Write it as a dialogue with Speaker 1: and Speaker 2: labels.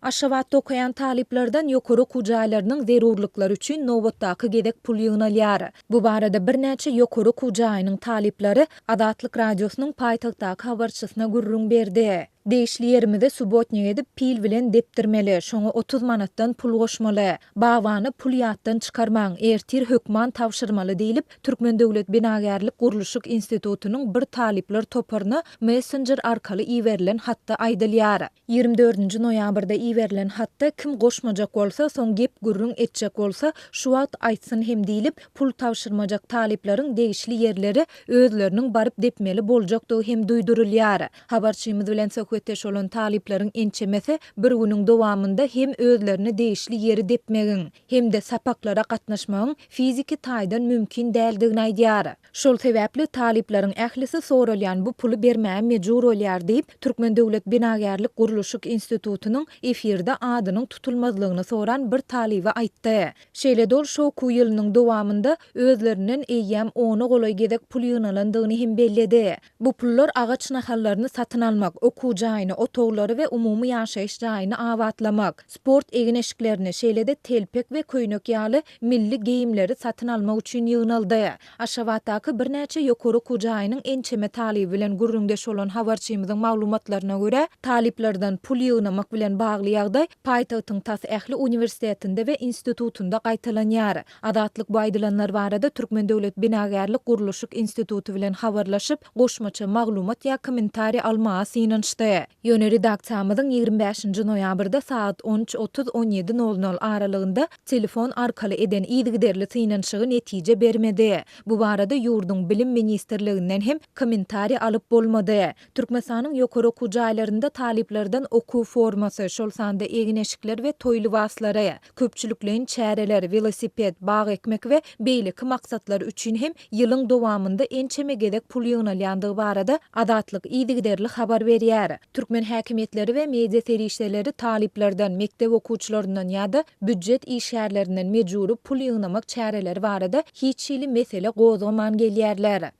Speaker 1: Aşgabatda okaýan talyplardan ýokary okuw jaýlarynyň zerurlyklary üçin nobatdaky gezek pul ýygnalýar. Bu barada birnäçe ýokary okuw jaýynyň talyplary Azatlyk Radiosynyň paýtagtdaky habarçysyna gürrüň berdi. Degişli ýerimize subotnik edip pil bilen depdirmeli, şoňa 30 manatdan pul goşmaly. Bagbana pul ýatdan çykarmaň, ertir hökman tabşyrmaly diýlip, Türkmen döwlet binagärlik-gurluşyk institutynyň bir talyplar toparyna messenjer arkaly iberilen hatda aýdylýar. 24-nji noýabrda iberilen hatda kim goşmajak bolsa, soň gep-gürrüň etjek bolsa, şu wagt aýtsyn hem diýlip, pul tabşyrmajak talyplaryň degişli ýerlere özleriniň baryp depmeli boljakdygy hem duýdurylýar. Habarçymyz bilen söhbetdeş bolan talyplaryň ençemesi bir günüň dowamynda hem özlerine degişli ýeri depmegiň, hem-de sapaklara gatnaşmagyň fiziki taýdan mümkin däldigini aýdýar. Şol sebäpli talyplaryň ählisi soralýan bu puly bermäge mejbur bolýar diýip, Türkmen döwlet binagärlik-gurluşyk institutynyň efirde adynyň tutulmazlygyny soran bir talyby aýtdy. Şeýle-de ol şu okuw ýylynyň dowamynda özlerinden eýýäm ona golaý gezek pul ýygnalandygyny hem belledi. Bu pullar agaç nahallaryny satyn almak, okuw jaýyny, otaglary we umumy ýaşaýyş jaýyny abatlamak, sport egin-eşiklerini, şeýle-de telpek we köýnek ýaly milli geýimleri satyn almak üçin ýygnaldy. Aşgabatdaky birnäçe ýokary okuw jaýynyň ençeme talyby bilen gürrüňdeş bolan habarçymyzyň maglumatlaryna görä, talyplardan pul ýygnamak bilen bagly ýagdaý paýtagtyň tas ähli uniwersitetinde we institutynda gaýtalanýar. Azatlyk bu aýdylanlar barada Türkmen döwlet binagärlik-gurluşyk instituty bilen habarlaşyp, goşmaça maglumat ýa kommentariý almaga synanyşdy. Ýöne redaksiýamyzyň 25-nji noýabrda sagat on üç otuz, on ýedi nol nol aralygynda telefon arkaly eden yzygiderli synanyşygy netije bermedi. Bu barada ýurduň Bilim ministrliginden hem kommentariý alyp bolmady. Türkmenistanyň ýokary okuw jaýlarynda talyplardan okuw formasy, şol sanda egin-eşikler we toý lybaslary, köpçülikleýin çäreler, welosiped, bag ekmek we beýleki maksatlar üçin hem ýylyň dowamynda ençeme gezek pul ýygnalýandygy barada Azatlyk yzygiderli habar berýär. Türkmen häkimiýetleri we media serişdeleri talyplardan, mekdep okuwçylaryndan ýa-da býujet işgärlerinden mejbury pul ýygnamak çäreleri barada hiç hili mesele gozgaman gelýärler.